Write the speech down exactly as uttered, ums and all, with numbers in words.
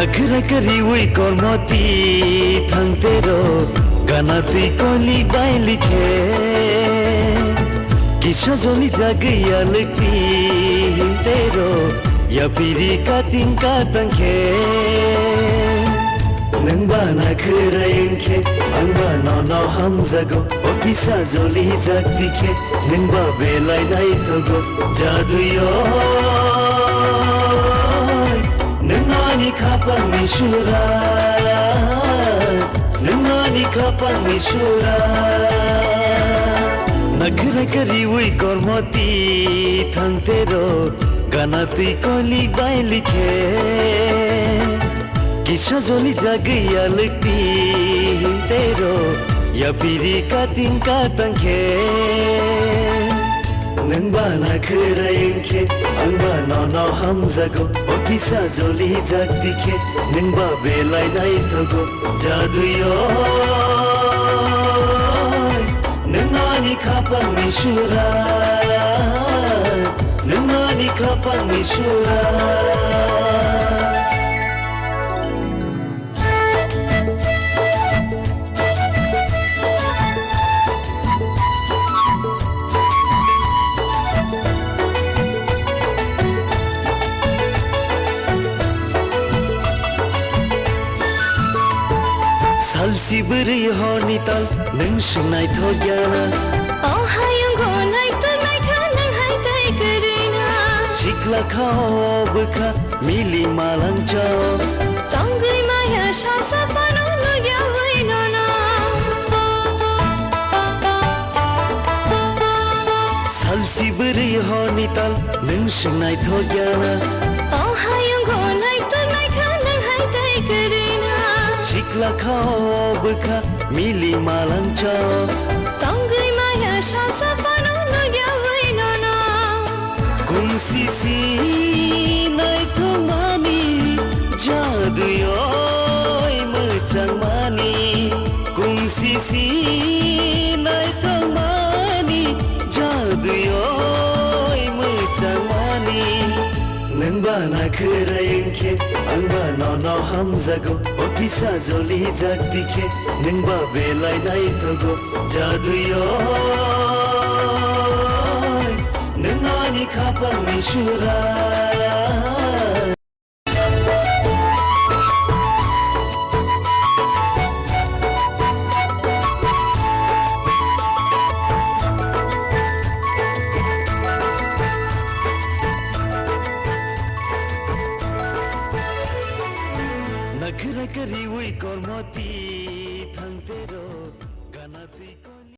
Akhira kariwi kormoti thangtero, gana twi koli bai likhe. Kisa joli jagwi alwkti hintero, yapiri kating katang khe. Nwng ba na khwrai wngkhe, ang ba nono hamjago. O kisa joli jak tikhe, nwng ba belai naithogo. Jaduyoi, nwng ani khapangni sura, nwng ani khapangni sura. Nakhwrai kariwi kormoti thangtero, gana twi kolik bai likhe. Kisa joli jagwi alwkti hintero, yapiri kating katang khe. Nwng ba na khwrai wngkhe, ang ba nono hamjago. O kisa joli jak tikhe, nwng ba belai naithogo. Jaduyoi, nwng ani khapangni sura, nwng ani khapangni sura. Salsi bwrwi horni tal, nwng swng naithok ya na? O hayungo naithok naikha nwng hai tei kwrwi na. Chikla kha o bwkha, mili malangcha. Tongwi maya sasa phano nugya wi nono. Salsi bwrwi horni tal, nwng swng naithok ya na? O hayungo naithok naikha nwng hai tei kwrwi na. Chikla kha o bwkha, mili malangcha. Tongwi maya sasa phano nugya wi nono. Kung sisi naithokmani, jaduyoi mwchangmani. Kung sisi naithokmani, jaduyoi mwchangmani. Nwng ba na khwrai wngkhe, ang ba nono hamjago. O kisa joli jak tikhe, nwng ba belai naithogo. Jaduyoi, nwng ani khapangni sura. Nakhwrai kariwi kormoti thangtero.